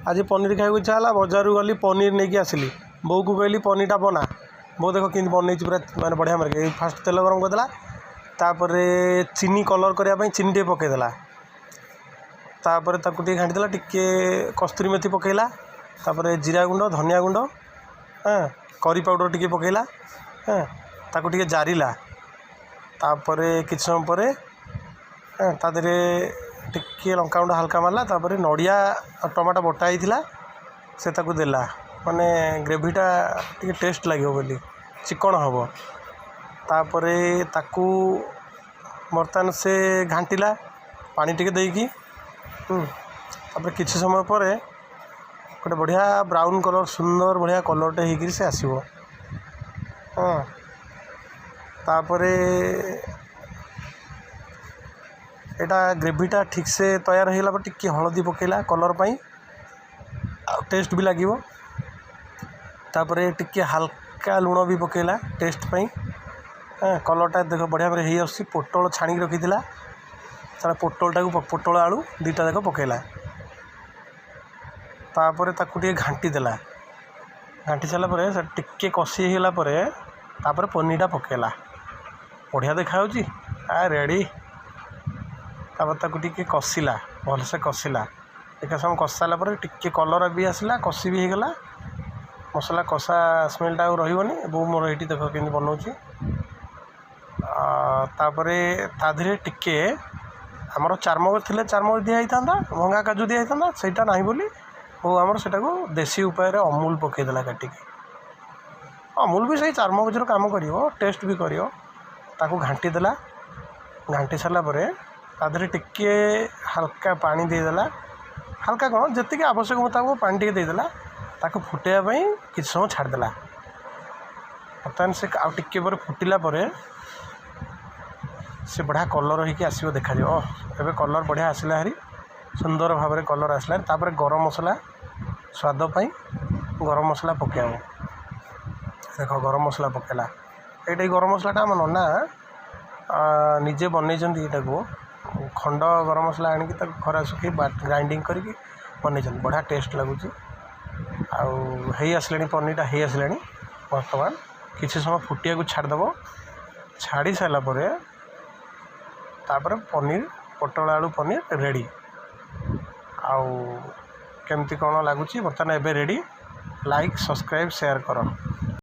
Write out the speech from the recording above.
ଆଜି ପନିର ଖାଇବାକୁ ଇଚ୍ଛା ହେଲା, ବଜାରକୁ ଗଲି, ପନିର ନେଇକି ଆସିଲି। ବୋଉକୁ କହିଲି, ପନିରଟା ବନା। ବୋଉ ଦେଖ କେମିତି ବନେଇଛି, ପୁରା ମାନେ ବଢ଼ିଆ ମାର୍କେ। ଫାଷ୍ଟ ତେଲ ଗରମ କରିଦେଲା, ତାପରେ ଚିନି କଲର୍ କରିବା ପାଇଁ ଚିନି ଟିକେ ପକାଇଦେଲା, ତାପରେ ତାକୁ ଟିକେ ଘାଣ୍ଟି ଦେଲା, ଟିକେ କସ୍ତୁରୀ ମେଥି ପକାଇଲା, ତାପରେ ଜିରା ଗୁଣ୍ଡ, ଧନିଆ ଗୁଣ୍ଡ, ହଁ, କରି ପାଉଡ଼ର ଟିକେ ପକାଇଲା, ହଁ, ତାକୁ ଟିକେ ଜାରିଲା। ତାପରେ କିଛି ସମୟ ପରେ, ହଁ, ତା ଦେହରେ ଟିକିଏ ଲଙ୍କାଗୁଣ୍ଡ ହାଲକା ମାରିଲା। ତାପରେ ନଡ଼ିଆ ଆଉ ଟମାଟୋ ବଟା ହେଇଥିଲା, ସେ ତାକୁ ଦେଲା, ମାନେ ଗ୍ରେଭିଟା ଟିକେ ଟେଷ୍ଟ ଲାଗିବ ବୋଲି, ଚିକ୍କଣ ହେବ। ତାପରେ ତାକୁ ବର୍ତ୍ତମାନ ସେ ଘାଣ୍ଟିଲା ପାଣି ଟିକେ ଦେଇକି। ତାପରେ କିଛି ସମୟ ପରେ ଗୋଟେ ବଢ଼ିଆ ବ୍ରାଉନ୍ କଲର୍, ସୁନ୍ଦର ବଢ଼ିଆ କଲର୍ଟେ ହେଇକିରି ସେ ଆସିବ। ହଁ, ତାପରେ ଏଇଟା ଗ୍ରେଭିଟା ଠିକ୍ସେ ତୟାର ହେଇଗଲା ପରେ ଟିକିଏ ହଳଦୀ ପକାଇଲା କଲର୍ ପାଇଁ, ଆଉ ଟେଷ୍ଟ ବି ଲାଗିବ। ତାପରେ ଟିକିଏ ହାଲକା ଲୁଣ ବି ପକାଇଲା ଟେଷ୍ଟ ପାଇଁ। ହଁ, କଲର୍ଟା ଦେଖ ବଢ଼ିଆ ଭାବରେ ହେଇ ଆସୁଛି। ପୋଟଳ ଛାଣିକି ରଖିଥିଲା, ସେଟା ପୋଟଳଟାକୁ, ପୋଟଳ ଆଳୁ ଦୁଇଟା ଯାକ ପକାଇଲା। ତାପରେ ତାକୁ ଟିକେ ଘାଣ୍ଟି ଦେଲା। ଘାଣ୍ଟି ସାରିଲା ପରେ ସେ ଟିକେ କଷି ହେଇଗଲା ପରେ ତାପରେ ପନିରଟା ପକାଇଲା। ବଢ଼ିଆ ଦେଖାଯାଉଛି, ଆ ରେଡ଼ି। ତାପରେ ତାକୁ ଟିକେ କଷିଲା, ଭଲସେ କଷିଲା। ଟିକେ ସମୟ କଷି ସାରିଲା ପରେ ଟିକେ କଲର୍ ବି ଆସିଲା, କଷି ବି ହେଇଗଲା, ମସଲା କଷା ସ୍ମେଲ୍ଟା ଆଉ ରହିବନି। ବୋଉ ମୋର ଏଇଠି ଦେଖ କେମିତି ବନଉଛି। ତାପରେ ତା ଦେହରେ ଟିକେ ଆମର ଚାରମଗଜ ଥିଲେ ଚାରମଗଜ ଦିଆ ହେଇଥାନ୍ତା, ଭଙ୍ଗା କାଜୁ ଦିଆ ହେଇଥାନ୍ତା। ସେଇଟା ନାହିଁ ବୋଲି ବୋଉ ଆମର ସେଇଟାକୁ ଦେଶୀ ଉପାୟରେ ଅମୁଲ ପକାଇଦେଲା କାଟିକି। ଅମୁଲ ବି ସେଇ ଚାରମଗଜର କାମ କରିବ, ଟେଷ୍ଟ ବି କରିବ। ତାକୁ ଘାଣ୍ଟି ଦେଲା। ଘାଣ୍ଟି ସାରିଲା ପରେ ତା ଦେହରେ ଟିକିଏ ହାଲକା ପାଣି ଦେଇଦେଲା। ହାଲକା କ'ଣ, ଯେତିକି ଆବଶ୍ୟକ ମୁତାବକ ପାଣି ଟିକେ ଦେଇଦେଲା। ତାକୁ ଫୁଟାଇବା ପାଇଁ କିଛି ସମୟ ଛାଡ଼ିଦେଲା। ବର୍ତ୍ତମାନ ସେ ଆଉ ଟିକିଏ ପରେ ଫୁଟିଲା ପରେ ସେ ବଢ଼ିଆ କଲର୍ ହେଇକି ଆସିବ, ଦେଖାଯିବ। ଏବେ କଲର୍ ବଢ଼ିଆ ଆସିଲା ଭାରି, ସୁନ୍ଦର ଭାବରେ କଲର୍ ଆସିଲା। ତାପରେ ଗରମ ମସଲା, ସ୍ୱାଦ ପାଇଁ ଗରମ ମସଲା ପକାଇବ। ଦେଖ, ଗରମ ମସଲା ପକାଇଲା। ଏଇଟା ଏଇ ଗରମ ମସଲାଟା ଆମ ନନା ନିଜେ ବନେଇଛନ୍ତି। ଏଇଟାକୁ ଖଣ୍ଡ ଗରମ ମସଲା ଆଣିକି ତାକୁ ଖରା ଶୁଖେଇ ଗ୍ରାଇଣ୍ଡିଙ୍ଗ କରିକି ବନେଇଛନ୍ତି। ବଢ଼ିଆ ଟେଷ୍ଟ ଲାଗୁଛି। ଆଉ ହେଇ ଆସିଲାଣି, ପନିରଟା ହେଇ ଆସିଲାଣି। ବର୍ତ୍ତମାନ କିଛି ସମୟ ଫୁଟିବାକୁ ଛାଡ଼ିଦେବ। ଛାଡ଼ି ସାରିଲା ପରେ ତାପରେ ପନିର, ପୋଟଳ ଆଳୁ ପନିର ରେଡ଼ି। ଆଉ କେମିତି କ'ଣ ଲାଗୁଛି? ବର୍ତ୍ତମାନ ଏବେ ରେଡ଼ି। ଲାଇକ୍, ସବସ୍କ୍ରାଇବ୍, ସେୟାର କର।